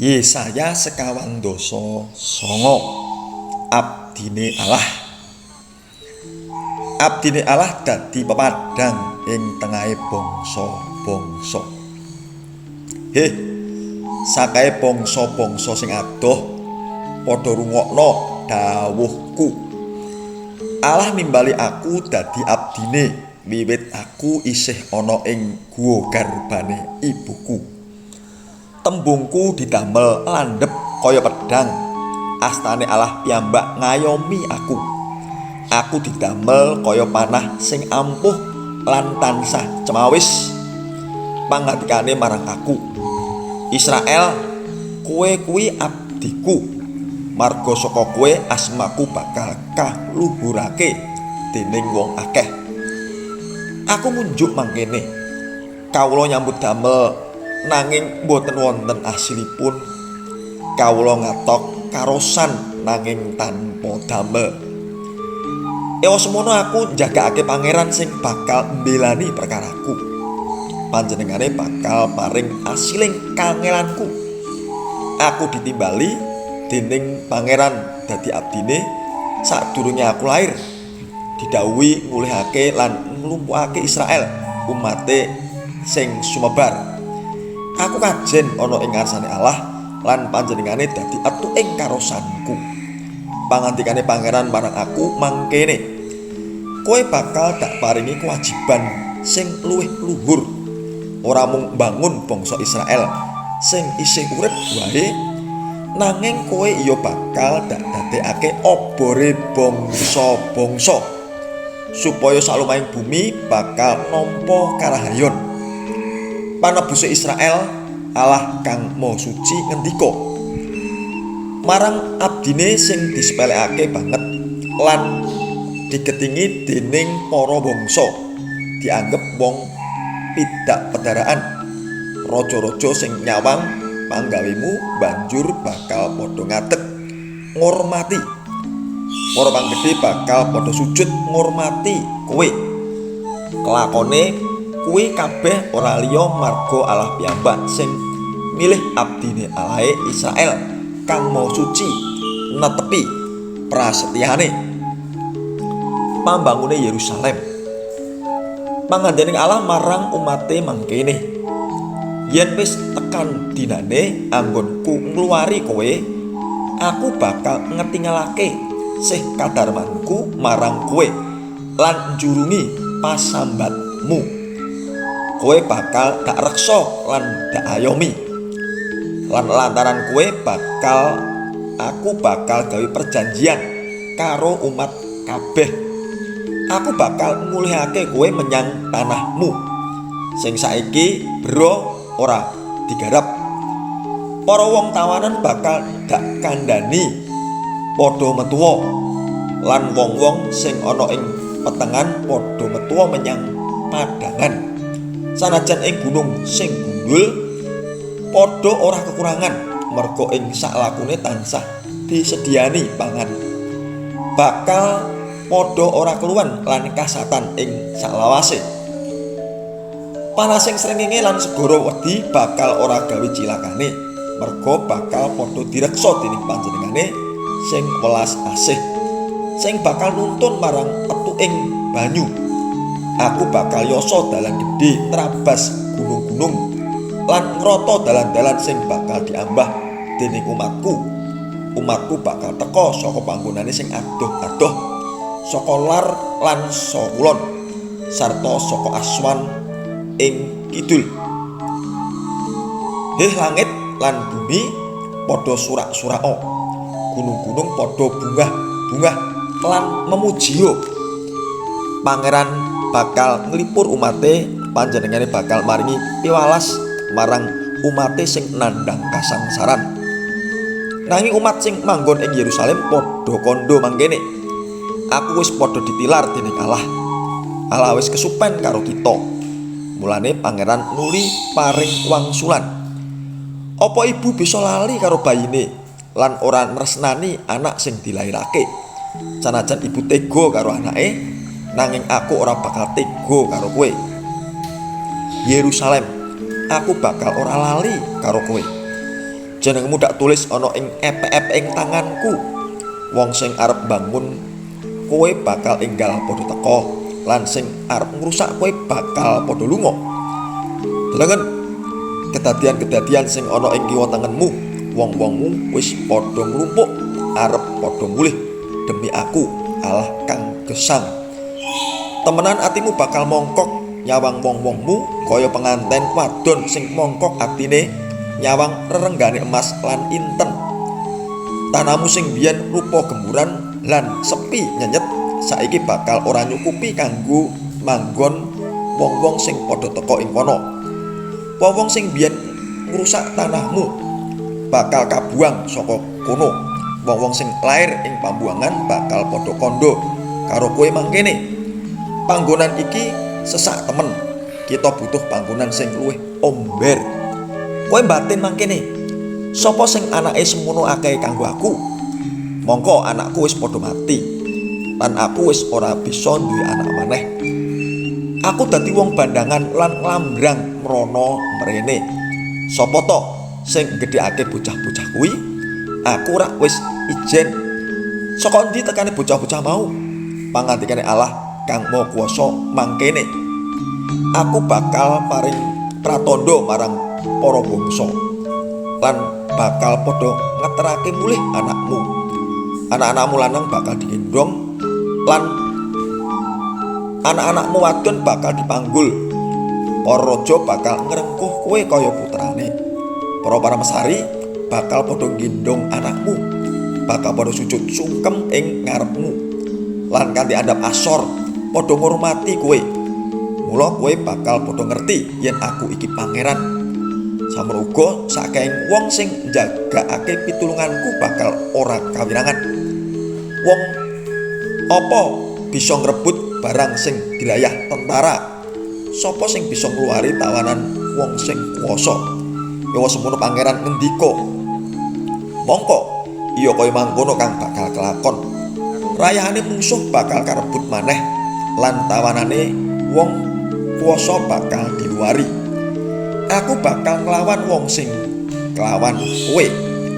Yesaya 49. Abdine Allah. Abdine Allah dadi pepadhang ing tengahe bangsa-bangsa. Heh, sakae bangsa-bangsa sing adoh padha rungokno dawuhku. Allah nimbali aku dadi abdine wiwit aku isih ana ing guwa garbane ibuku. Tembungku didamel landhep kaya pedhang. Astane Allah piyambak ngayomi aku. Aku didamel kaya panah sing ampuh lan tansah cemawis pangandikane marang aku. Israel, kowe kuwi abdiku. Marga saka kowe asmaku bakal kaluhurake dening wong akeh. Aku ngunjuk mangkene. Kawula nyambut damel nanging boten wonten asilipun. Kawula ngatok karosan nanging tanpa damel. Ewa semono aku njagakake pangeran sing bakal mbelani perkaraku. Panjenengane bakal paring asiling kangelanku. Aku ditimbali dening pangeran dadi abdine sadurunge aku lair. Didhawuhi ngulihake lan nglumpukake Israel, umate sing sumebar. Aku kajen ana ing ngarsane Allah lan panjenengane dadi etuking karosanku. Pangandikane pangeran marang aku mangkene. Kowe bakal dak paringi kewajiban sing luwih luhur. Ora mung mbangun bangsa Israel sing isih urip wae, nanging kowe iya bakal dak dadekake obore bangsa-bangsa supaya salumahing bumi bakal nampa karahayon. Panebuse Israel, Allah kang Maha Suci ngendika marang abdine sing disepelekake banget lan digetingi dening para bangsa, dianggep wong pidak pedaraan. Raja-raja sing nyawang panggawemu banjur bakal padha ngadeg ngurmati. Para panggedhe bakal padha sujud ngurmati kowe. Kelakone kuwi kabeh ora liya marga Allah piyambak sing milih abdine Allahe Israel kang Maha Suci netepi prasetyane. Pambangune Yerusalem. Pangandaning Allah marang umate mangkene. Yen wis tekan dinane anggonku ngluwari kowe, aku bakal ngetingalake sih kadarmanku marang kowe lan njurungi pasambatmu. Kowe bakal dak reksa lan dak ayomi. Lan lantaran kowe bakal aku bakal gawe perjanjian karo umat kabeh. Aku bakal ngulihake kowe menyang tanahmu sing saiki bero ora digarap. Para wong tawanan bakal dak kandhani padha metuwa lan wong-wong sing ana ing petengan padha metuwa menyang padangan. Sanajan ing gunung sing gundul padha ora kekurangan merga ing saklakune tansah disediani pangan. Bakal padha ora keluwen lan kasatan ing saklawase. Panasing srengenge lan segara wedi bakal ora gawe cilakane, merga bakal padha direksa dening panjenengane sing welas asih, sing bakal nuntun marang petuking banyu. Aku bakal yasa dalan gedhe nrabas gunung-gunung lan ngrata dalan-dalan sing bakal diambah dening umatku. Umatku bakal teka saka panggonane sing adoh-adoh, saka lar lan saka kulon, sarta saka aswan ing kidul. Heh langit lan bumi padha surak-suraka, gunung-gunung padha bungah-bungah lan memujiya. Pangeran bakal nglipur umate, panjenengane bakal maringi piwalas marang umate sing nandhang kasangsaran. Nanging umat sing manggon ing Yerusalem padha kandha mangkene. Aku wis padha ditilar dening Allah. Allah wis kesupen karo kita. Mulane pangeran nuli paring wangsulan. Apa ibu bisa lali karo bayine lan ora nresnani anak sing dilairake? Sanajan ibu tega karo anake, nanging aku ora bakal tega karo kowe. Yerusalem, aku bakal ora lali karo kowe. Jenengmu dak tulis ana ing epek-epek ing tanganku. Wong sing arep bangun kowe bakal enggal padha teka lan sing arep ngrusak kowe bakal padha lunga. Delengen kedadian-kedadian sing ana ing kiwa tengenmu, wong-wongmu wis padha nglumpuk arep padha mulih demi aku Allah kang gesang. Temenan atimu bakal mongkok nyawang wong-wongmu kaya penganten wadon sing mongkok atine nyawang rerenggane emas lan inten. Tanahmu sing biyen rupa gemburan lan sepi nyenyet saiki bakal ora nyukupi kanggo manggon wong-wong sing padha teka ing kono. Wong-wong sing biyen ngrusak tanahmu bakal kabuang saka kono. Wong-wong sing lair ing pambuangan bakal padha kandha karo kowe mangkene. Panggonan iki sesak temen. Kita butuh panggonan sing luwih omber. Kowe mbatin mangkene. Sapa sing anake semono akeh kanggo aku? Mongko anakku wis padha mati. Lan aku wis ora bisa duwe anak maneh. Aku dadi wong bandangan lan nglambrang mrono mrene. Sapa to sing nggedhekake bocah-bocah kuwi? Aku rak wis ijen. Saka endi tekane bocah-bocah mau? Pangandikane Allah kang Maha Kuwasa mangkene. Aku bakal paring pratandha marang para bangsa lan bakal padha ngeterake mulih anakmu. Anak-anakmu lanang bakal digendhong lan anak-anakmu wadon bakal dipanggul. Para raja bakal ngrengkuh kowe kaya putrane. Para paramesari bakal padha nggendhong anakmu, bakal padha sujud sungkem ing ngarepmu. Lan kanthi andhap asor padha ngurmati kowe. Mula kowe bakal padha ngerti yen aku iki pangeran. Samono uga saking wong sing njagakake pitulunganku bakal ora kawirangan. Wong apa bisa ngrebut barang sing dilayah tentara? Sapa sing bisa ngluwari tawanan wong sing kuwasa? Yawa semono pangeran ngendika. Mongko iya kaya mangkono kang bakal kelakon. Rayahane mungsuh bakal karebut maneh lan tawanane wong kuwasa bakal diluwari. Aku bakal nglawan wong sing kelawan kowe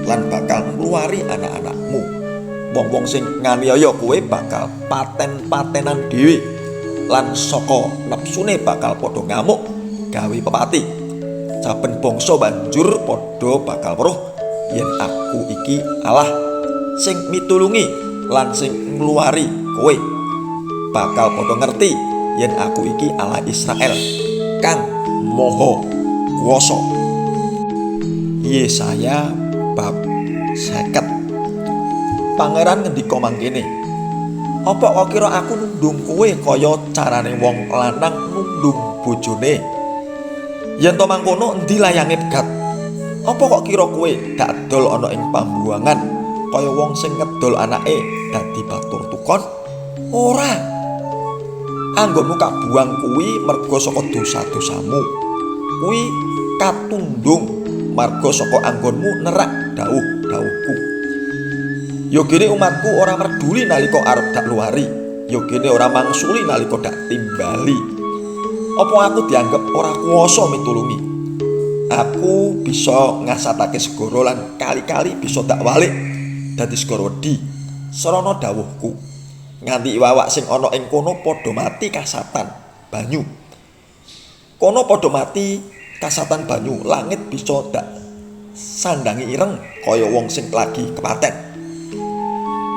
lan bakal ngluwari anak-anakmu. Wong-wong sing nganiaya kowe bakal paten-patenan dhewe lan saka nepsune bakal padha ngamuk gawe pepati. Saben bangsa banjur padha bakal weruh yen aku iki Allah sing mitulungi lan sing ngluwari kowe. Bakal padha ngerti yen aku iki Allah Israel kang Maha Kuwasa. Yesaya bab 50. Pangeran ngendika mangkene, apa kok kira aku nundung kowe kaya carane wong lanang nundung bojone? Yen to mangkono endi layange pegat? Apa kok kira kowe dak dol ana ing pambuangan kaya wong sing ngedol anake dadi batur tukon? Ora. Anggonmu kabuang kuwi merga saka dosa-dosamu. Kuwi katundung marga saka anggonmu nerak dawuh-dawuhku. Yogene umatku ora merduli nalika arep dak luwari. Yogene ora mangsuli nalika dak timbali. Apa aku dianggep ora kuwasa mitulungi? Aku bisa ngasatake segara lan kali-kali bisa dak walik dadi segara wedi sarana dawuhku. Nganti iwak sing ana ing kono padha mati kasatan banyu. Kono padha mati kasatan banyu, langit bisa dak sandangi ireng kaya wong sing lagi kepaten.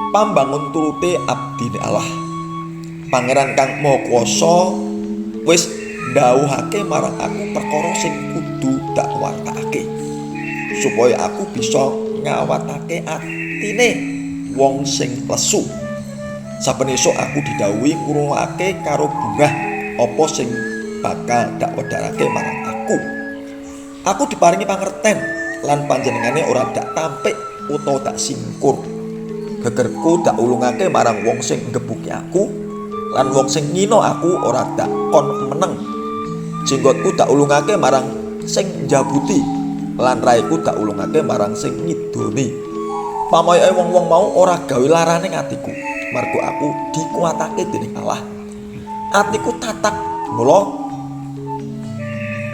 Pambangun turute abdine Allah. Pangeran kang Maha Kuwasa wis ndhawuhake marang aku perkara sing kudu dak wartakake supaya aku bisa ngawatake atine wong sing lesu. Saben esuk aku didhawuhi ngrungokake karo bungah apa sing bakal dak wedharake marang aku. Aku diparingi pangerten lan panjenengane ora dak tampik utawa dak singkur. Gegerku dak ulungake marang wong sing nggebuki aku lan wong sing ngina aku ora dak kon meneng. Jenggotku dak ulungake marang sing njabuti lan raiku dak ulungake marang sing ngidoni. Pamoyoke wong-wong mau ora gawe larane atiku, marga aku dikuatake dening Allah. Atiku tatak mula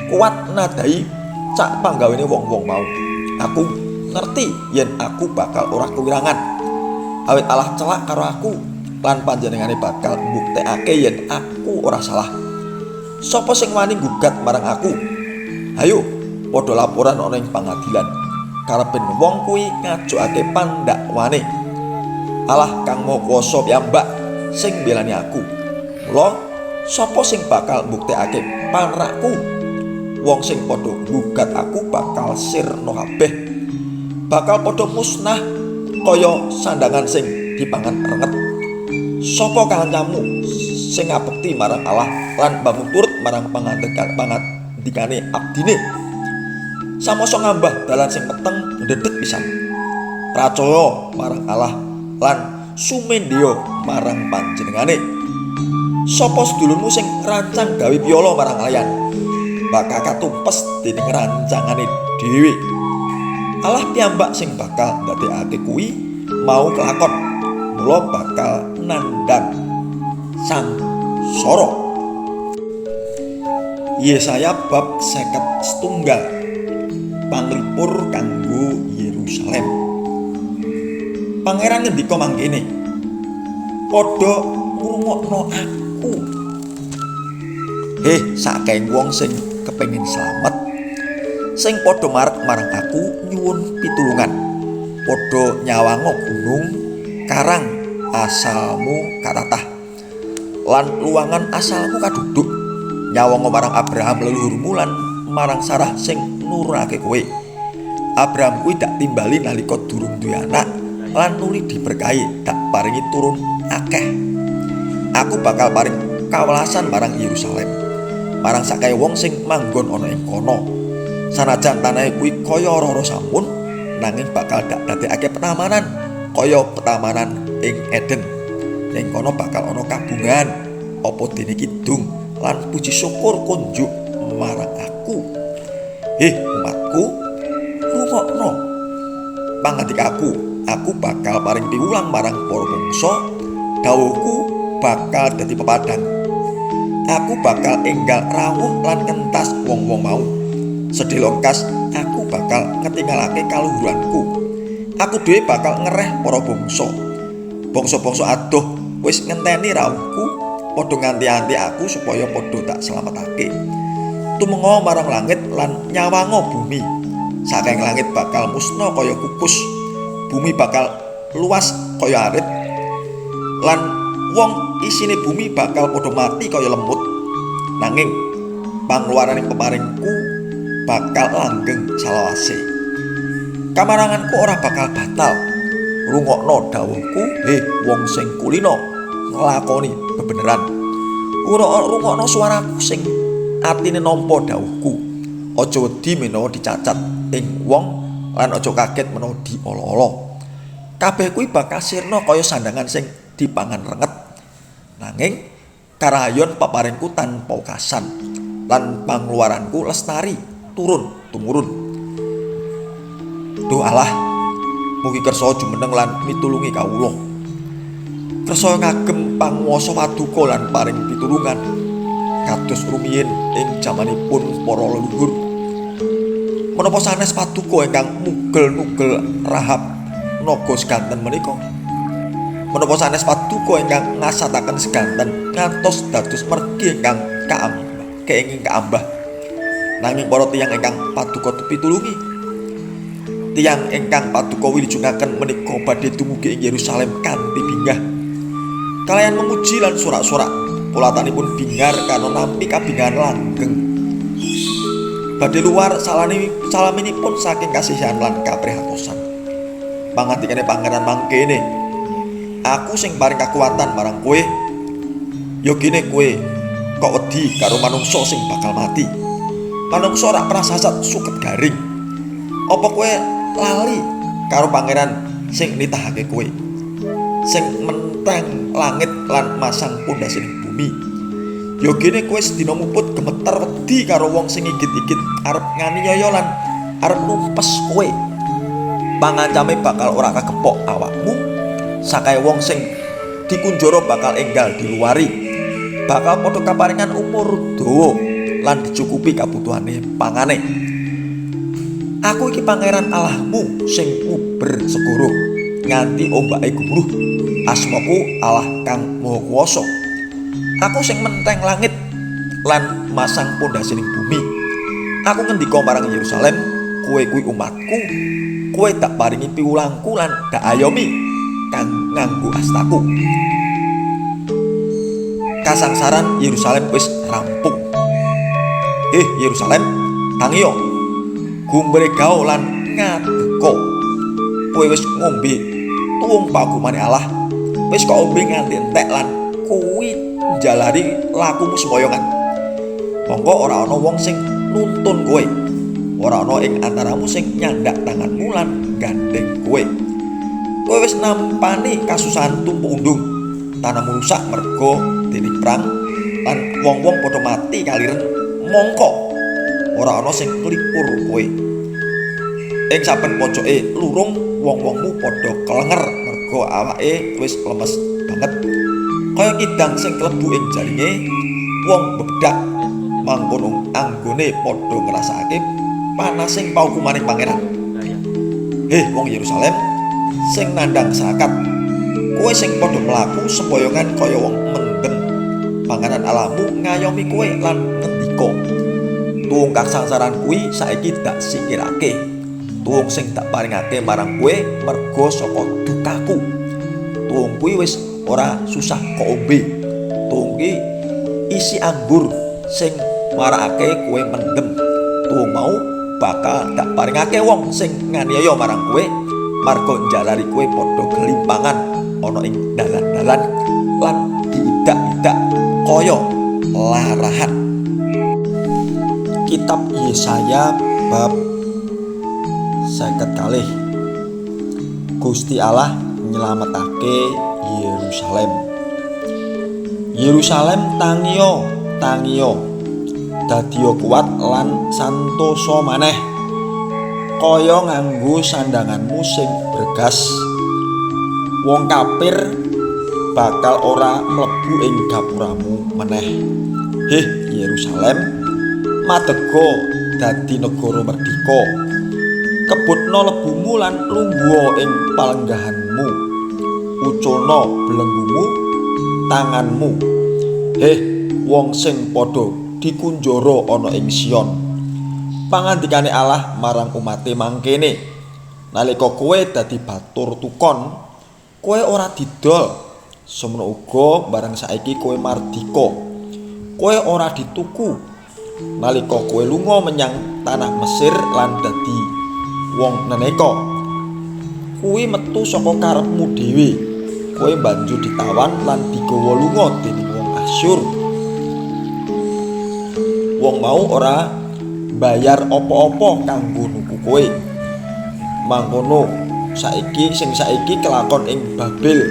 kuat nadai cak panggawene wong-wong mau. Aku ngerti yen aku bakal ora kewirangan. Awit Allah celak karo aku lan panjenengane bakal mbuktekake yen aku ora salah. Sapa sing wani gugat marang aku? Hayo padha laporan ana ing pangadilan. Karepen wong kuwi ngajokake pandakwane. Allah kang Maha Kuwasa piyambak sing mbelani aku. Mula sapa sing bakal mbuktekake panrakku? Wong sing padha gugat aku bakal sirna kabeh. Bakal padha musnah kaya sandangan sing dipangan renget. Sapa kancamu sing ngabekti marang Allah lan mbangun turut marang pangandikane abdine? Samoso ngambah dalan sing peteng ndedek pisan. Pracaya marang Allah lan sumendya marang panjenengane. Sapa sedulurmu sing ngrancang gawe piala marang layan? Bakal katumpes dening rancangane dhewe. Allah piyambak sing bakal ndadekake kuwi mau kelakon. Mula bakal nandhang sangsara. Yesaya bab 51. Panglipur kanggo Yerusalem. Pangeran ngendika mangkene, padha ngrungokno aku. Heh, saking wong sing kepengin slamet, sing padha marek marang aku nyuwun pitulungan. Padha nyawango gunung karang asalmu katatah lan luwangan asalmu kaduduk. Nyawango marang Abraham leluhurmu lan marang Sarah sing nurunake kowe. Abraham kuwi dak timbali nalika durung duwe anak lan nuli diberkahi dak paringi turun akeh. Aku bakal paring kawelasan marang Yerusalem, marang sakae wong sing manggon ana ing kono. Sanajan tanahe kuwi kaya rara samun, nanging bakal dak dadekake petamanan kaya petamanan ing Eden. Ing kono bakal ana kabungan apa dene kidung lan puji syukur kunjuk marang aku. Heh umatku, rungokno pangandikaku. Aku bakal paring piwulang marang para bangsa, dawuhku bakal dadi pepadang. Aku bakal enggal rawuh lan kentas wong-wong mau. Sedih longkas aku bakal ngetinggalake kaluhuranku. Aku dhewe bakal ngereh para bangsa. Bangsa-bangsa adoh wis ngenteni rawuhku, padha nganti-anti aku supaya padha tak slametake. Tumenga marang langit lan nyawango bumi. Saking langit bakal musna kaya kukus, bumi bakal luas kaya arit, lan wong isine bumi bakal padha mati kaya lemut. Nanging pangluaraning peparingku bakal langgeng salawase. Kamaranganku ora bakal batal. Rungokno dawuhku, he wong sing kulino nglakoni bebeneran. Rungokno suaraku sing atine nampa dawuhku. Aja wedi menawa dicacat ing wong lan aja kaget menawa diala-ala. Kabeh kuwi bakal sirna kaya sandangan sing dipangan renget. Nanging karahayon paparingku tanpa wekasan lan pangluaranku lestari turun tumurun. Duh Allah, mugi kersa jumeneng lan mitulungi kawula. Kersa ngagem panguwasa paduka lan paring pitulungan kados rumiyin ing jamanipun para leluhur. Menapa sanes paduka ingkang mugel-nugel Rahab naga seganten menika? Menapa sanes paduka ingkang ngasataken seganten ngantos dados mergi ingkang kenging kaambah? Nanging para tiyang ingkang paduka pitulungi, tiyang ingkang paduka wilujengaken menika badhe dumugi ing Yerusalem kanthi bingah. Kalayan memuji lan sorak-sorak, polatanipun bingar karena nampi kabingahan langgeng. Badhe luar salaminipun saking kasihan lan kaprihatosan. Pangandikane pangeran mangkene, aku sing paring kakuwatan marang kowe. Ya gene kowe kok wedi karo manungsa sing bakal mati. Manungsa ora prasasat suket garing. Apa kowe lali karo pangeran sing nitahake kowe, sing menteng langit lan masang pondhasining bumi? Ya gene kowe sedina muput gemeter wedi karo wong sing igit-igit arep nganiaya lan arep numpes kowe. Pangancame bakal ora kagepok awakmu. Sakae wong sing dikunjara bakal enggal diluari, bakal padha kaparingan umur dawa lan dicukupi kabutuhane pangane. Aku iki pangeran Allahmu sing nguber segara nganti ombake gumuruh. Asmaku Allah kang Maha Kuwasa. Aku sing menteng langit lan masang pondasining bumi. Aku ngendika marang Yerusalem, kowe kuwi umatku, kowe dak paringi piwulangku lan dak ayomi kang nganggo astaku. Kasangsaran Yerusalem wis rampung. Yerusalem, tangiyo. Gumregao lan ngadeka. Kowe wis ngombe tuwung paukumane Allah. Wis kok ombe nganti entek lan kuwi njalari lakumu sempoyongan. Mongko ora ana wong sing nuntun kowe. Ora ana ing antaramu sing nyandak tanganmu lan gandeng kowe. Kowe wis nampani kasusahan tumpuk undung. Tanahmu rusak merga dening perang lan wong-wong padha mati kaliren mongko. Ora ana sing nglipur kowe. Ing saben pojoke lurung wong-wongmu padha kelenger merga awake wis lemes banget. Kaya kidang sing klebu ing jaringe wong bebedak mangkono anggone padha ngrasakake panasing paukumaning pangeran. Heh wong Yerusalem sing nandhang serakat, kowe sing padha mlaku sempoyongan kaya wong mendem. Pangeran Allahmu ngayomi kowe lan ngendika, tuwung kasangsaran kuwi saiki dak singkirake. Tuwung sing dak paringake marang kowe merga saka dukaku. Tuwung kuwi wis ora susah kok ombe. Tuwung kuwi isi anggur sing marakake kowe mendem. Tuwung mau bakal dak paringake wong sing nganiaya marang kowe marga njalari kowe padha gelimpangan ana ing dalan-dalan lan diidak-idak kaya larahan. Kitab Yesaya bab 52. Gusti Allah nyelametake Yerusalem. Yerusalem tangiyo, tangiyo. Dadiya kuat lan santosa maneh. Kaya nganggo sandhanganmu sing bregas. Wong kafir bakal ora mlebu ing gapuramu meneh. Heh Yerusalem, madega dadi negara merdika. Kebutna lebumu lan lungguha ing palenggahanmu. Uculna belenggumu tanganmu. Heh wong sing padha dikunjara ana ing Sion. Pangandikane Allah marang umate mangkene, nalika kowe dadi batur tukon, kowe ora didol. Semono uga bareng saiki kowe mardika, kowe ora dituku. Nalika kowe lunga menyang tanah Mesir lan dadi wong neneka, kuwi metu saka karepmu dhewe. Kowe banjur ditawan lan digawa lunga dening wong Asyur. Wong mau ora bayar apa-apa kanggo nuku kowe. Mangkono saiki sing saiki kelakon ing Babel.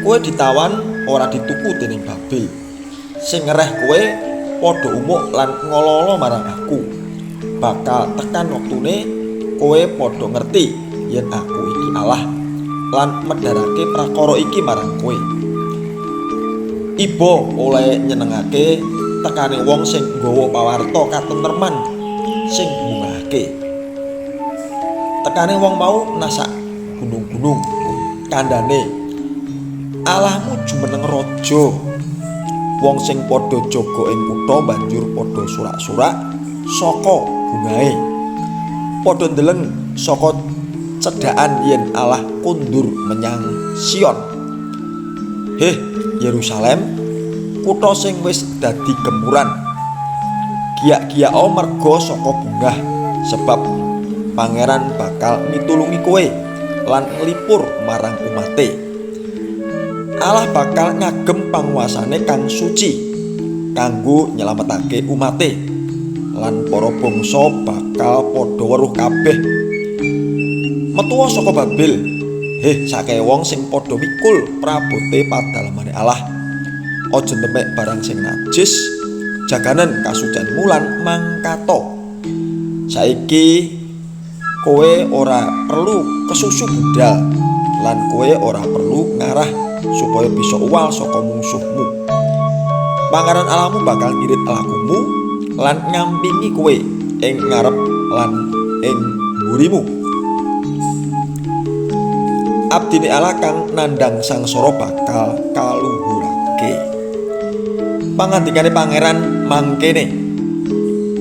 Kowe ditawan ora dituku dening Babel. Sing ngereh kowe padha umuk lan ngolo-olo marang aku. Bakal tekan wektune kowe padha ngerti yen aku iki Allah lan medharake prakara iki marang kowe. Iba oleh nyenengake tekane wong sing nggawa pawarta katentreman sing bungahake. Tekane wong mau nasak gunung-gunung kandhane, Allahmu jumeneng raja. Wong sing padha jaga ing kutha banjur padha surak-surak saka bungahe. Padha ndeleng saka cedhakan yen Allah kondur menyang Sion. Heh Yerusalem, kutha sing wis dadi gempuran. Giyak-giyako merga saka bungah, sebab pangeran bakal mitulungi kowe lan nglipur marang umate. Allah bakal ngagem panguasane kang suci kanggo nyelametake umate, lan para bangsa bakal padha weruh kabeh. Metuwa saka Babel, heh sakehe wong sing padha mikul prabote padalemane Allah. Aja ndemek barang sing najis, jaganen kasucenmu lan mangkato. Saiki kowe ora perlu kesusu budal lan kowe ora perlu ngarah supaya bisa uwal saka mungsuhmu. Pangeran Allahmu bakal ngirit lakumu lan ngampingi kowe ing ngarep lan ing mburimu. Abdine Allah kang nandhang sangsara bakal kaluhurake. Pangandikane Pangeran mangkene,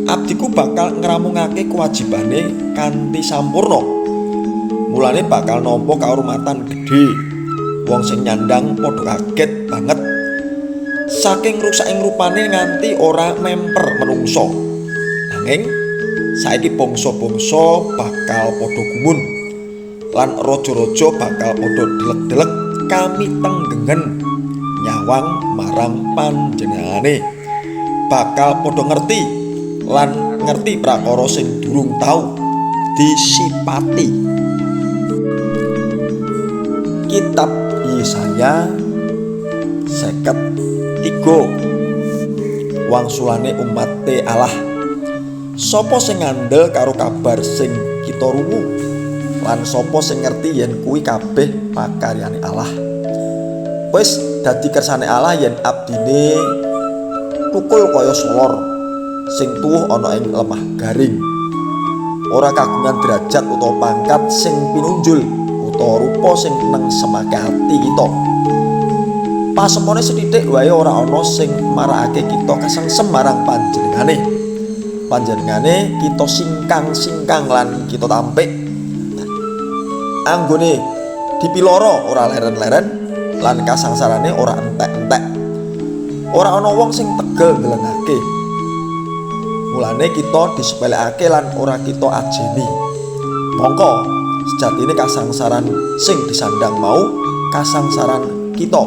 abdiku bakal ngramungake kewajibane kanthi sampurna. Mulane bakal nampa kaurmatan gedhe. Wong sing nyandang padha kaget banget saking rusaking rupane nganti ora memper menungso. Nanging saiki bangsa-bangsa bakal padha gumun lan raja-raja bakal padha delek-delek kami tenggengen nyawang marang panjenengane. Bakal padha ngerti lan ngerti prakara sing durung tau disipati. Kitab Yesaya 53. Wangsulane umate Allah. Sapa sing ngandel karo kabar sing kita rungu? Lan sapa sing ngerti yen kuwi kabeh pakaryane Allah? Wis dadi kersane Allah yen abdine tukul kaya solor sing tuwuh ana ing lemah garing. Ora kagungan derajat utawa pangkat sing pinunjul utawa rupa sing nengsemake ati kita. Pasemone sethithik wae ora ana sing marakake kita kasengsem marang panjenengane. Panjenengane kita singkang-singkang lan kita tampik. Anggone dipiloro ora leren-leren lan kasangsarane ora entek-entek. Ora ana wong sing tegel ndelengake. Mulane kita disepelekake lan ora kita ajeni. Mongko sejatine kasangsaran sing disandang mau kasangsaran kita.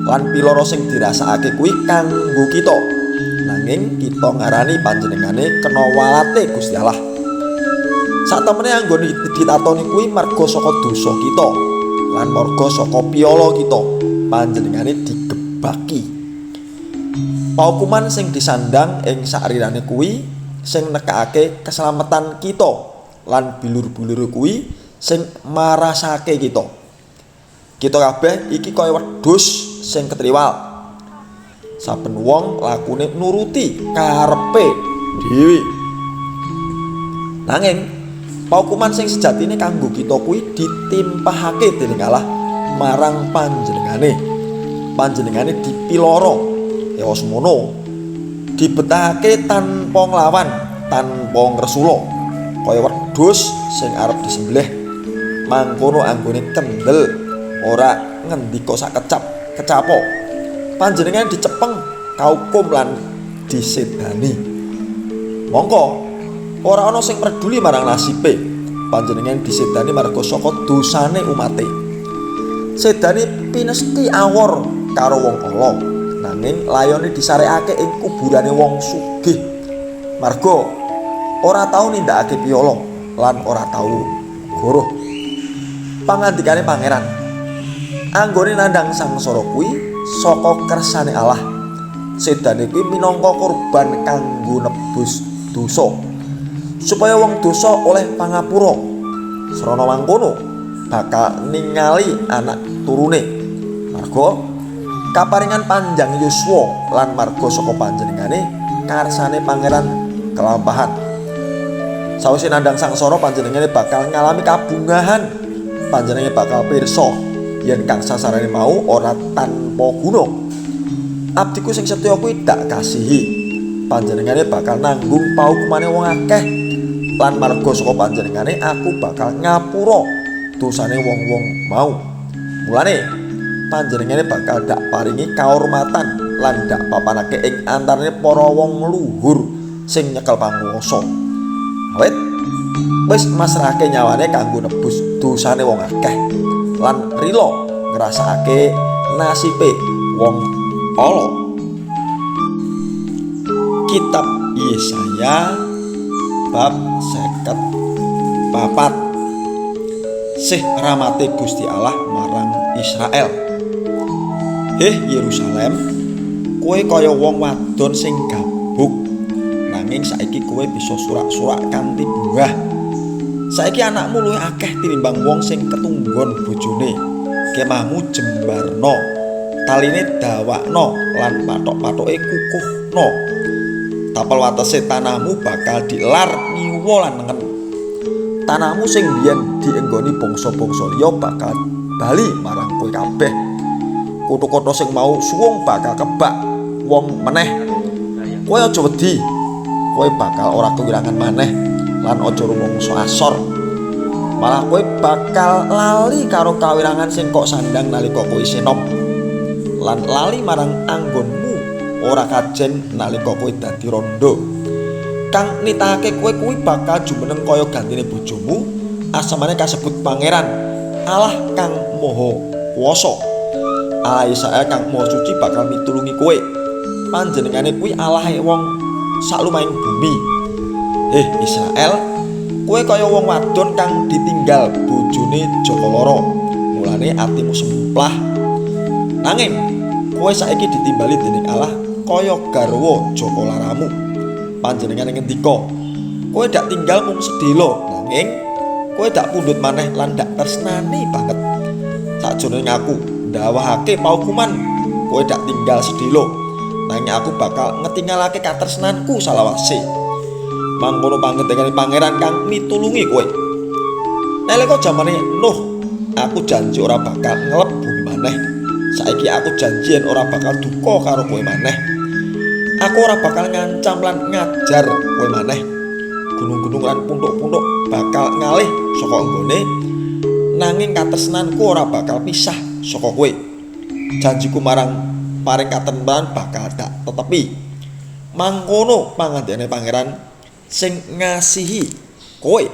Lan piloro sing dirasakake kuwi kanggo kita. Nanging kita ngarani panjenengane kena walate Gusti Allah. Satemene anggone ditatoni kuwi marga saka dosa kita lan marga saka piala kita panjenengane digebaki. Paukuman sing disandang ing sakrirane kuwi sing nekakake keselamatan kita lan bilur-bilur kuwi sing marasake kita. Kita kabeh iki kaya wedhus sing ketriwal. Saben wong lakune nuruti karepe dhewe. Nanging paukuman sing sejatine kanggo kita kuwi ditimpahake dening Allah marang panjenengane. Panjenengane dipiloro ewa semono dibetahake tanpa nglawan, tanpa ngresula. Kaya wedhus sing arep disembelih mangkono anggone kendel ora ngendika sakecap kecapo. Panjenengane dicepeng, kaukum lan disedani. Mongko ora ana sing merduli marang nasibe. Panjenengan disedani marga saka dosane umate. Sedani pinesti awor karo wong ala, nanging layone disarekake ing kuburane wong sugih. Marga ora tau nindakake piala lan ora tau goroh. Pangandikane Pangeran, anggone nandhang sangsara kuwi saka kersane Allah. Sedane kuwi minangka korban kanggo nebus dosa, supaya wong dosa oleh pangapura. Srana mangkono bakal ningali anak turune. Marga kaparingan panjang yuswa lan marga saka panjenengane karsane Pangeran kelampahan. Sawise nandhang sangsara panjenengane bakal ngalami kabungahan. Panjenengane bakal pirsa yen kang sasarane mau ora tanpa guna. Abdiku sing setya kuwi dak kasihi. Panjenengane bakal nanggung paukumane wong akeh lan marga saka panjenengane aku bakal ngapura dosane wong-wong mau. Mulane panjenengane bakal dak paringi kaurmatan lan dak papanake ing antarane para wong luhur sing nyekel panguwasa. Awit wis masrahake nyawane kanggo nebus dosane wong akeh lan rila ngrasakake nasibe wong ala. Kitab Yesaya bab 54. Sih ramate Gusti Allah marang Israel. Heh Yerusalem, kowe kaya wong wadon sing gabuk, nanging saiki kowe bisa surak-surak kanthi bungah. Saiki anakmu luwih akeh tinimbang wong sing ketunggon bojone. Kemahmu jembarno, taline dawakno lan pathok-pathoke kukuhno. Tapel watese tanahmu bakal dilar ngiwa lan nengen. Tanahmu sing biyen dienggoni bangsa-bangsa liya bakal bali marang kowe kabeh. Kutha-kutha sing mau suwung bakal kebak wong meneh. Kowe aja wedi. Kowe bakal ora kewirangan maneh lan aja rumangsa asor. Malah kowe bakal lali karo kawirangan sing kok sandang nalika kowe isih nom. Lan lali marang anggonmu ora kajen nalika kowe dadi rondo. Kang nitahake kowe kuwi bakal jumeneng kaya gantine bojomu, asamane kasebut Pangeran Allah kang Maha Kuwasa. Allah Israel kang Maha Suci bakal mitulungi kowe. Panjenengane kuwi Allahe wong saklumahing bumi. Heh Israel, kowe kaya wong wadon kang ditinggal bojone jaka lara. Mulane atimu semplah. Nanging kowe saiki ditimbali dening Allah kaya garwa jaka laramu. Panjenengane ngendika, kowe dak tinggal mung sedhela, nanging kowe dak pundhut maneh lan dak tresnani banget. Sajroning aku ndawahake paukuman, kowe dak tinggal sedhela, nanging aku bakal ngetinggalake katresnanku salawase. Mangkono pangendikane Pangeran kang mitulungi kowe. Nalika jamane Nuh, aku janji ora bakal ngelep bumi maneh. Saiki aku janji yen ora bakal duka karo kowe maneh. Aku ora bakal ngancam lan ngajar kowe maneh. Gunung-gunung lan puntuk-puntuk bakal ngalih saka enggone, nanging katresnanku ora bakal pisah saka kowe. Janjiku marang paring katentreman bakal dak tetepi. Mangkono pangandikane Pangeran sing ngasihi kowe.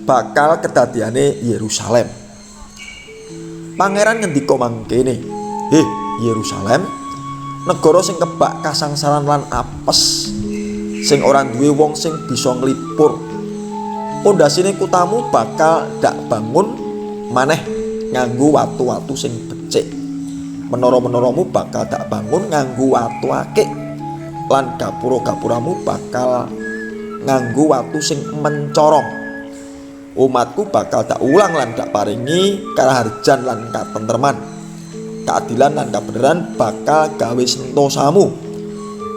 Bakal kedadiane Yerusalem. Pangeran ngendika mangkene, "Heh Yerusalem, negara sing kebak kasangsaran lan apes, sing ora duwe wong sing bisa nglipur. Pondasine kutamu bakal dak bangun maneh nganggo watu-watu sing becik. Menara-menaramu bakal dak bangun nganggo watu akik, lan gapura-gapuramu bakal nganggo watu sing mencorong. Umatku bakal dak ulang lan dak paringi karaharjan lan katentreman. Keadilan lan kabeneran bakal gawe sentosamu.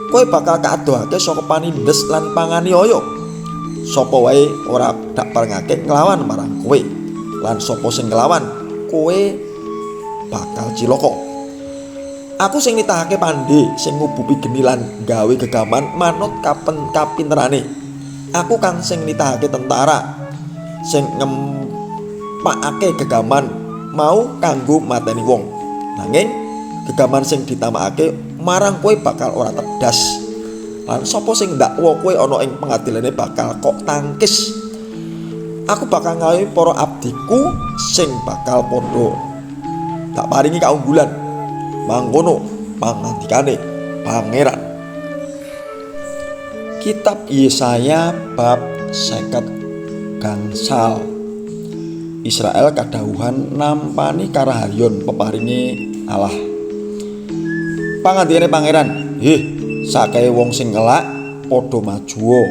Kowe bakal kaadohake saka panindes lan panganiaya. Sapa wae ora dak parengake nglawan marang kowe, lan sapa sing nglawan kowe bakal cilaka. Aku sing nitahake pandhe, sing ngubupi geni lan gawe gegaman manut kapinterane. Aku kang sing nitahake tentara, sing ngempakake gegaman mau kanggo mateni wong. Nanging gegaman sing ditamakake marang kowe bakal ora tedas. Lan sapa sing ndakwa kowe ana ing pengadilane bakal kok tangkis. Aku bakal ngayomi para abdiku sing bakal padha tak paringi kaunggulan. Mangkono pangandikane Pangeran." Kitab Yesaya bab 50. Israel kadhawuhan nampani karaharyon peparinge Allah. Pangandikane Pangeran, "Heh, sakehe wong sing ngelak padha majuwa.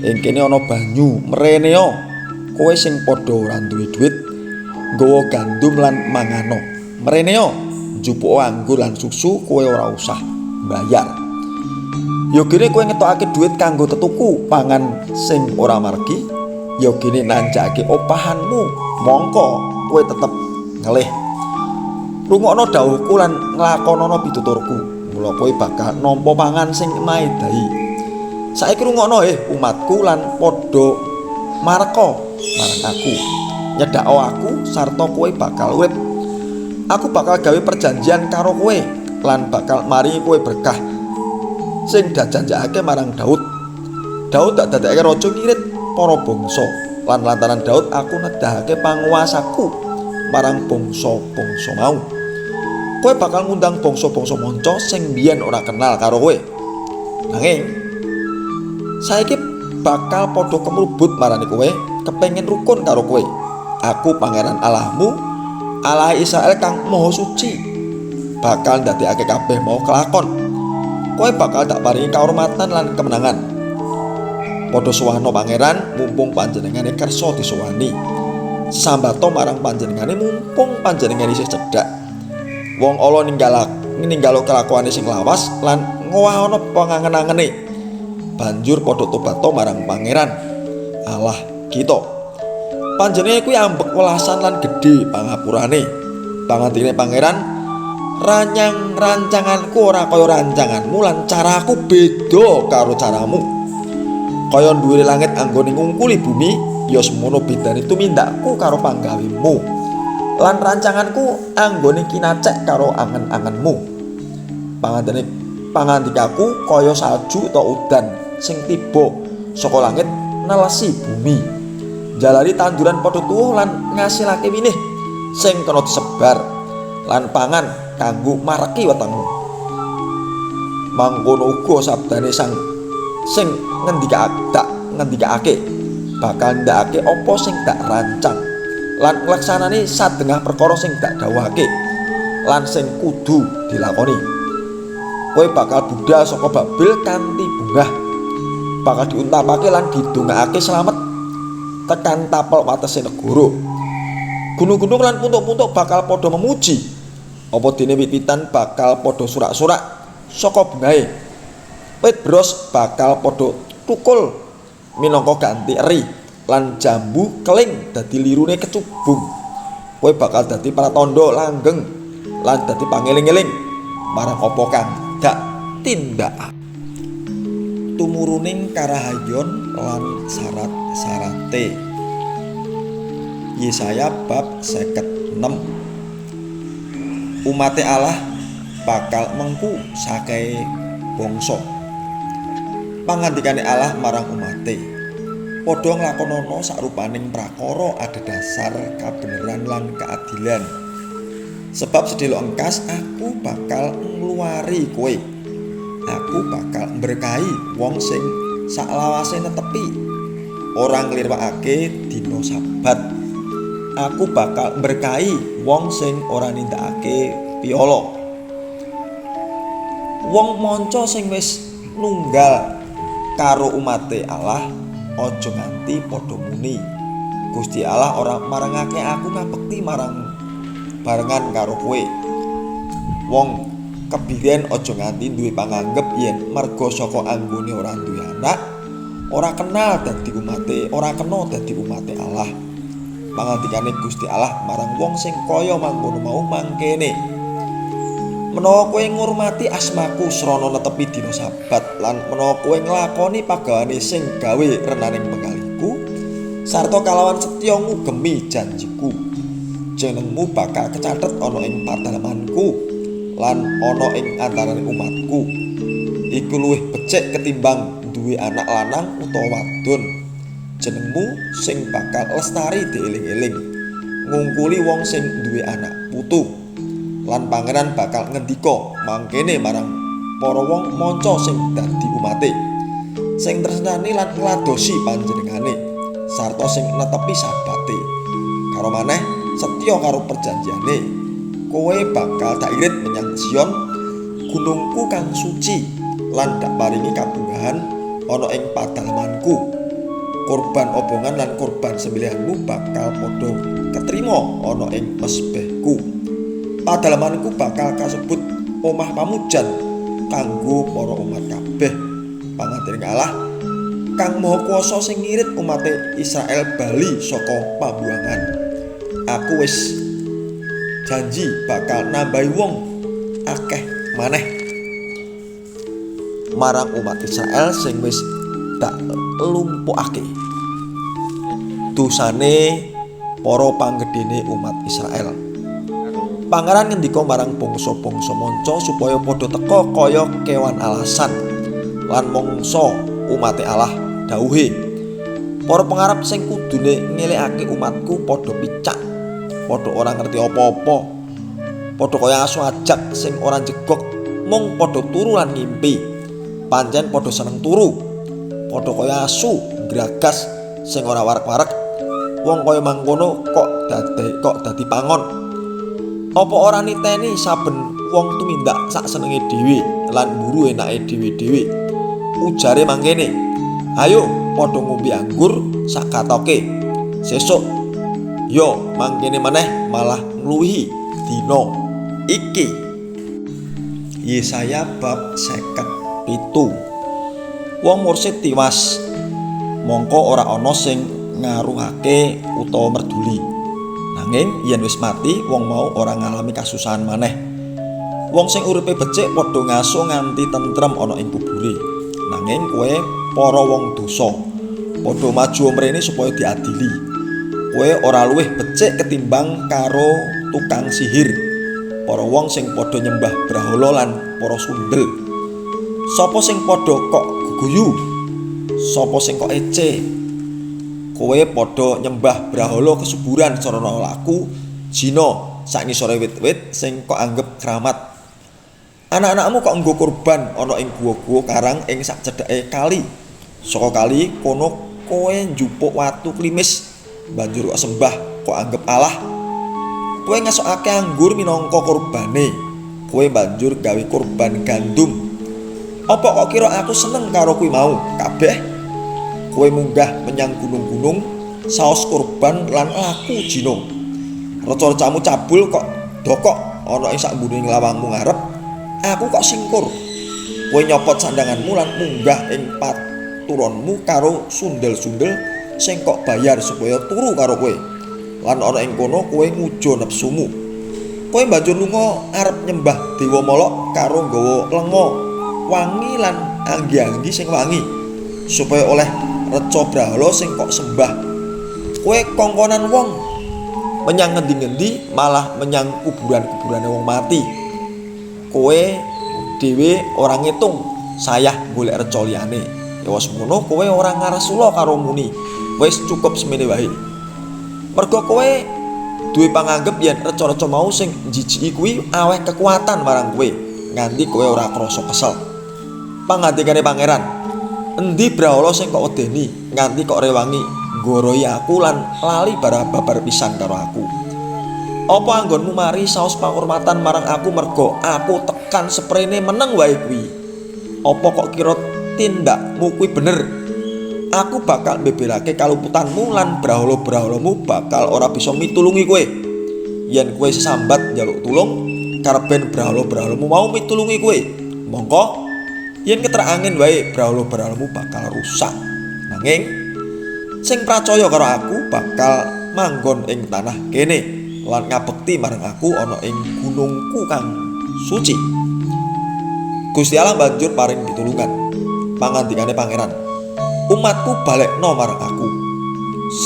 Ing kene ana banyu, mreneo. Kowe sing padha ora duwe dhuwit, nggawa gandum lan mangano. Mreneo, njupuk anggur lan susu, kowe ora usah mbayar. Yogene kowe ngetokake dhuwit kanggo tetuku pangan sing ora margi, yogene nanjakake opahanmu, mongko kowe tetep ngelih. Rungokno dawuhku lan nglakonono pituturku, mula kowe bakal nampa pangan sing maedahi. Saiki rungokno umatku lan padha mareka marang aku. Nyedhako aku sarta kowe bakal urip. Aku bakal gawe perjanjian karo kowe lan bakal maringi kowe berkah sing dajanjakake marang Daud. Daud tak dadekake raja ngirit para bangsa, lan lantaran Daud aku nedahake panguwasaku marang bangsa-bangsa mau. Kowe bakal ngundang bangsa-bangsa manca sing biyen ora kenal karo kowe. Nanging saiki bakal padha kemrubut marani kowe, kepengin rukun karo kowe. Aku Pangeran Allahmu, Allah Israel kang Maha Suci, bakal ndadekake kabeh mau kelakon. Kowe bakal tak paringi kahormatan lan kemenangan. Padha sowano Pangeran mumpung panjenengane kersa disowani. Sambato marang panjenengane mumpung panjenengane isih cedhak. Wong ala ninggalo kelakuane sing lawas lan ngowahono pangangen-angene. Banjur padha tobato marang Pangeran. Allah kita. Panjenengane kuwi ambek welasan lan gedhe pangapurane. Pangandikane Pangeran, ranyang rancanganku ora kaya rancanganmu lan caraku beda karo caramu. Kaya dhuwure langit anggone ngungkuli bumi, ya semono bedane tumindakku karo panggawemu. Lan rancanganku anggone kinacek karo angen-angenmu. Pangandikaku kaya salju utawa udan sing tiba saka langit nelesi bumi. Jalari tanduran padha tuwuh lan ngasilake winih sing kena disebar lan pangan kanggo mareki wetengmu. Mangkono uga sabdane sang sing ngendikake bakal ndakake apa sing dak rancang lan nglaksanani sadengah perkara sing dak dawuhake lan sing kudu dilakoni. Kowe bakal budal saka Babel kanthi bungah, bakal diuntapake lan didongakake slamet tekan tapel watese negara. Gunung-gunung lan puntuk-puntuk bakal padha memuji. Apa dene wit-witan bakal padha surak-surak saka bungahe. Wit bros bakal padha tukul minangka ganti eri lan jambu keling dadi lirune kecubung. Kowe bakal dadi pratandha langgeng lan dadi pangeling-eling marang apa kang dak tindak. Tumuruning karahayon lan syarat-syarate. Yesaya bab 56. Umate Allah bakal mengku sakehe bangsa. Pangandikane Allah marang umate, padha nglakonana sarupaning prakara adhedhasar kabeneran lan keadilan. Sebab sedhela engkas aku bakal ngluwari kowe. Aku bakal mberkahi wong sing saklawase netepi ora nglirwakake dina Sabat. Aku bakal mberkahi wong sing ora nindakake piala. Wong manca sing wis nunggal karo umate Allah aja nganti padha muni, Gusti Allah ora marengake aku ngabekti marang barengan karo kowe. Wong kebiren aja nganti duwe panganggep yen merga saka anggone ora duwe anak, ora kenal dadi umate, ora kena dadi umate Allah. Pangandikane Gusti Allah marang wong sing kaya mangkono mau mangkene, menawa kowe ngurmati asmaku srana netepi dina Sabat lan menawa kowe nglakoni pagawane sing gawe renaning penggalihku sarta kalawan setya ngugemi janjiku, jenengmu bakal kecathet ana ing padalemanku lan ana ing antarane umatku. Iku luwih becik ketimbang duwe anak lanang utawa wadon. Jenengmu sing bakal lestari dieling-eling ngungkuli wong sing duwe anak putu. Lan pangeran bakal ngendika mangkene marang para wong manca sing dadi umate, sing tresnani lan ngladosi panjenengane sarta sing netepi sabate, karo maneh setya karo perjanjiane. Kowe bakal tak irit menyang Sion, gunungku kang suci, lan dak paringi kabungahan ana ing padalemanku. Korban obongan lan korban sembelihanmu bakal padha ketrima ana ing mesbehku. Padalemanku bakal kasebut omah pamujan kanggo para umat kabeh. Pangandikane Allah kang Maha Kuwasa sing ngirit umate Israel bali saka pambuangan. Aku wis janji bakal nambahi wong akeh maneh marang umat Israel sing wis dak lumpukake. Dosane para panggedhene umat Israel. Pangeran ngendika marang bangsa-bangsa manca supaya padha teka kaya kewan alasan lan mangsa umate Allah dawuhe. Para pengarep sing kudune ngelekake umatku padha picak, padha ora ngerti apa-apa, padha kaya asu ajak sing ora jegok, mung padha turu lan ngimpi. Pancen padha seneng turu, padha kaya asu gragas sing ora warek-warek. Wong kaya mangkono kok dadi pangon. Apa ora niteni saben wong tumindak sak senenge dhewe lan mburu enake dhewe-dhewe. Ujare mangkene, ayo padha ngombe anggur sak katoke. Sesuk yo mangkene maneh malah ngluwihi dina iki. Yesaya bab 57. Wong mursid tiwas Mongko ora ana sing ngaruhake utawa merduli. Nanging yen wis mati, wong mau ora ngalami kasusahan maneh. Wong sing uripe becik padha ngaso nganti tentrem ana ing kubure. Nanging kowe para wong dosa, padha maju mrene supaya diadili. Kowe ora luwih becik ketimbang karo tukang sihir, para wong sing padha nyembah brahala lan para sundel. Sapa sing padha kok guguyu? Sapa sing kok ece? Kowe padha nyembah brahala kesuburan sarana laku jina sak ngisore wit-wit sing kok anggep kramat. Anak-anakmu kok nggo kurban ana ing guwa-guwa karang ing sak cedhake kali. Saka kali kono kowe njupuk watu klimis, banjur kok sembah kok anggep Allah. Kowe ngesokake anggur minangka kurbane. Kowe banjur gawe kurban gandum. Apa kok kira aku seneng karo kuwi mau kabeh? Kowe munggah menyang gunung-gunung saos kurban lan laku jina. Reca-recamu cabul kok dokok ana ing sakmburine lawangmu ngarep. Aku kok singkur. Kowe nyopot sandanganmu lan munggah ing paturonmu karo sundel-sundel sing kok bayar supaya turu karo kowe. Lan ana ing kono kowe ngujo nepsumu. Kowe banjur lunga arep nyembah dewa Molok karo nggawa lenga wangi lan anggi-anggi sing wangi supaya oleh reca brahala sing kok sembah. Kowe kongkonan wong menyang ngendi-ngendi malah menyang kuburan-kuburane wong mati. Kowe dhewe ora ngitung sayah golek reca liyane. Ya wis ngono kowe ora ngarsula karo muni wis cukup semene wae. Mergo kowe duwe panganggep yen reca-reca mau sing njijiki kuwi aweh kekuatan marang kowe nganti kowe ora krasa kesel. Pangandikane pangeran, endi brahala sing kok wedeni nganti kok rewangi nggoroi aku lan lali babar pisan karo aku. Apa anggonmu mari saos pangurmatan marang aku mergo aku tekan seprene meneng wae kuwi? Apa kok kira tindakmu kuwi bener? Aku bakal mbebelake kaluputanmu lan brahala-brahalamu bakal ora bisa mitulungi kowe. Yen kowe sesambat njaluk tulung, karben brahala-brahalamu mau mitulungi kowe. Mongko yen keterak angin wae brahala-brahalamu bakal rusak. Nanging sing pracaya karo aku bakal manggon ing tanah kene lan ngabekti marang aku ana ing gunungku kang suci. Gusti Allah banjur paring pitulungan. Pangandikane pangeran, umatku balekno marang aku.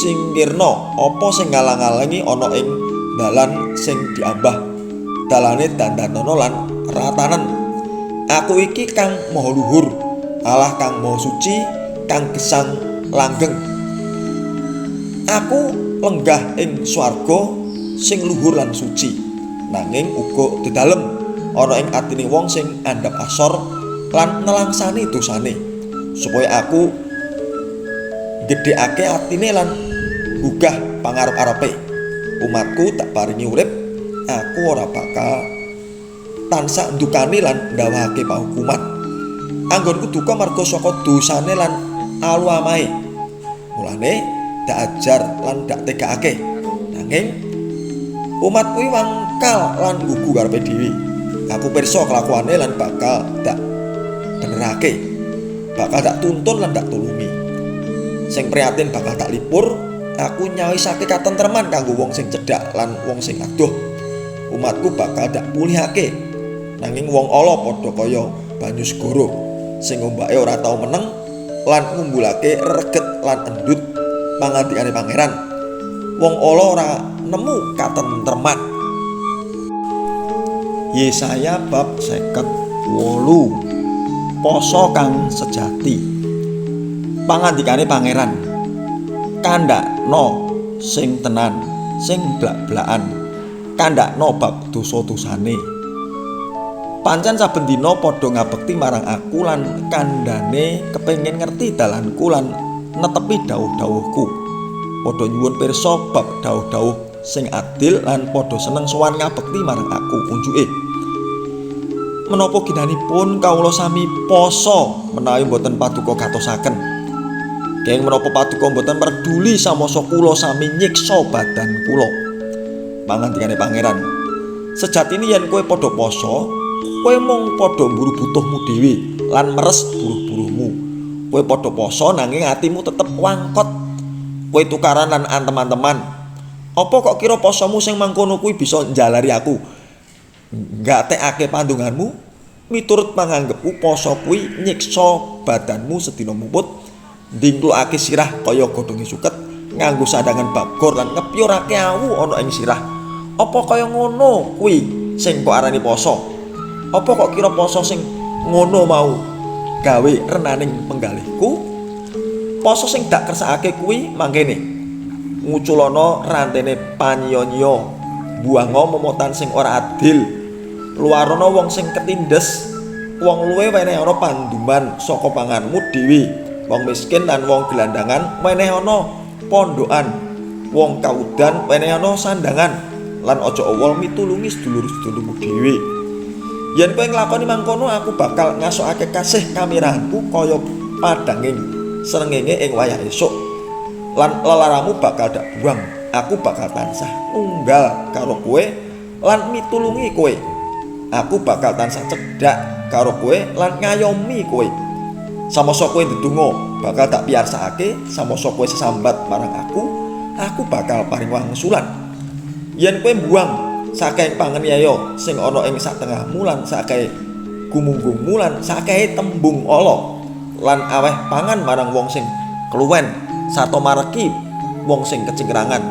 Singkirno apa sing ngalang-alangi ana ing dalan sing diambah. Dalane dandanono lan ratanen. Aku iki kang maha luhur, Allah kang maha suci, kang gesang langgeng. Aku lenggah ing swarga sing luhur lan suci, nanging uga dedalem ana ing atine wong sing andhap asor lan nelangsani dosane, supaya aku gedhekake atine lan gugah pangarep-arepe. Umatku tak paringi urip, aku ora bakal tansah ndukani lan ndawahake pahukuman. Anggonku duka marga saka dosane lan alu amahe. Mulane dak ajar lan dak tegakake. Nanging umat kuwi wangkal lan gugu karepe dhewe. Aku pirsa kelakuane lan bakal dak benerake. Bakal dak tuntun lan dak tulungi. Sing prihatin bakal tak lipur. Aku nyawisake katentreman kanggo wong sing cedhak lan wong sing adoh. Umatku bakal dak pulihake. Nanging wong ala padha kaya banyu segara sing ombake ora tau meneng lan ngumbulake reget lan endut. Pangandikane pangeran, wong ala ora nemu katentreman. Yesaya bab 58. Poso kang sejati. Pangandikane pangeran, kandhakno sing tenan, sing blak-blakan, kandhakno bab dosa-dosane. Pancen saben dina padha ngabekti marang aku lan kandhane kepengin ngerti dalanku lan netepi dawuh-dawuhku. Padha nyuwun pirsa bab dawuh-dawuh sing adil lan padha seneng sowan ngabekti marang aku unjuke. Menapa ginanipun kawula sami poso menawi mboten paduka gatosaken? Kenging menapa paduka mboten merduli samasa kula sami nyiksa badan kula? Pangandikane pangeran, sejatine yen kowe padha poso, kowe mung padha mburu butuhmu dhewe lan meres buruh-buruhmu. Kowe padha poso nanging atimu tetep wangkot. Kowe tukaran lan antem-anteman. Apa kok kira posomu sing mangkono kuwi bisa njalari aku? Nggatekake pandunganmu? Miturut panganggepku poso kuwi nyiksa badanmu sedina muput, ndingklukake sirah kaya godhonge suket, nganggo sandangan bagor lan ngepyorake awu ana ing sirah. Apa kaya ngono kuwi sing kok arani poso? Apa kok kira poso sing ngono mau gawe renaning penggalihku? Poso sing dak kersakake kuwi mangkene. Nguculana rantene panyiya-nyiya, buanga momotan sing ora adil, luwarana wong sing ketindes, wong luwe wenehana panduman saka panganmu dhewe, wong miskin lan wong gelandangan wenehana pondokan, wong kawudan wenehana sandangan, lan aja owol mitulungi sedulur-sedulurmu dhewe. Yen kowe nglakoni mangkono, aku bakal ngasokake kasih kamirahanku kaya padhanging srengenge ing wayah esuk, lan lelaramu bakal dak buang. Aku bakal tansah nunggal karo kowe lan mitulungi kowe. Aku bakal tansah cedhak karo kowe lan ngayomi kowe. Samasa kowe ndedonga, bakal tak piyarsakake. Samasa kowe sesambat marang aku, aku bakal paring wangsulan. Yen kowe mbuang saking panganiaya sing ana ing satengahmu lan saking gumunggungmu lan sakehe tembung ala lan aweh pangan marang wong sing keluwen sarta mareki wong sing kecingkrangan,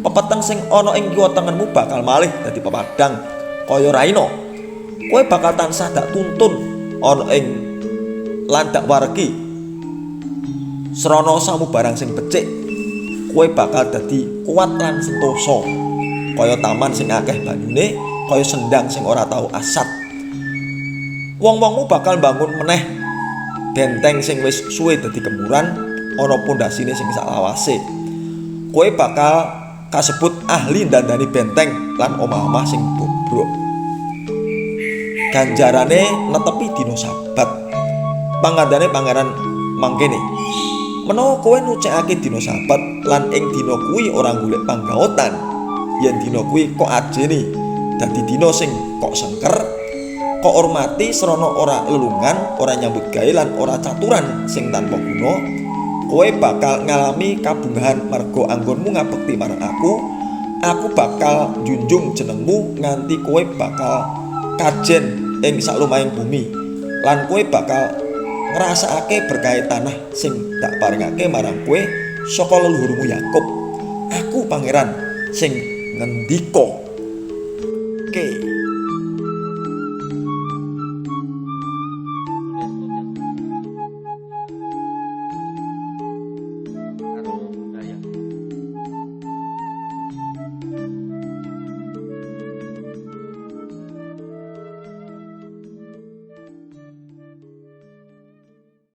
pepeteng sing ana ing kiwa tengenmu bakal malih dadi pepadang kaya raina. Kowe bakal tansah dak tuntun ana ing lan dak wareki srana samubarang sing becik. Kowe bakal dadi kuat lan sentosa kaya taman sing akeh banyune, kaya sendang sing ora tau asat. Wong-wongmu bakal mbangun meneh benteng sing wis suwe dadi kemuran, ana pondasine sing saklawase. Kowe bakal kasebut ahli ndandani benteng lan omah-omah sing bobrok. Ganjarane netepi dina Sabat. Pangandane pangeran mangkene. Menawa kowe nucekake dina Sabat lan ing dina kuwi ora golek panggaotan, yen dina kuwi kok ajeni dadi dina sing kok sengker, kok hormati srana ora lelungan, ora nyambut gawe lan ora caturan sing tanpa guna, kowe bakal ngalami kabungahan marga anggonmu ngabekti marang aku. Aku bakal njunjung jenengmu nganti kowe bakal kajen ing saklumahing bumi, lan kowe bakal ngrasakake berkahe tanah sing dak paringake marang kowe saka leluhurmu Yakub. Aku pangeran sing ngendika. Oke.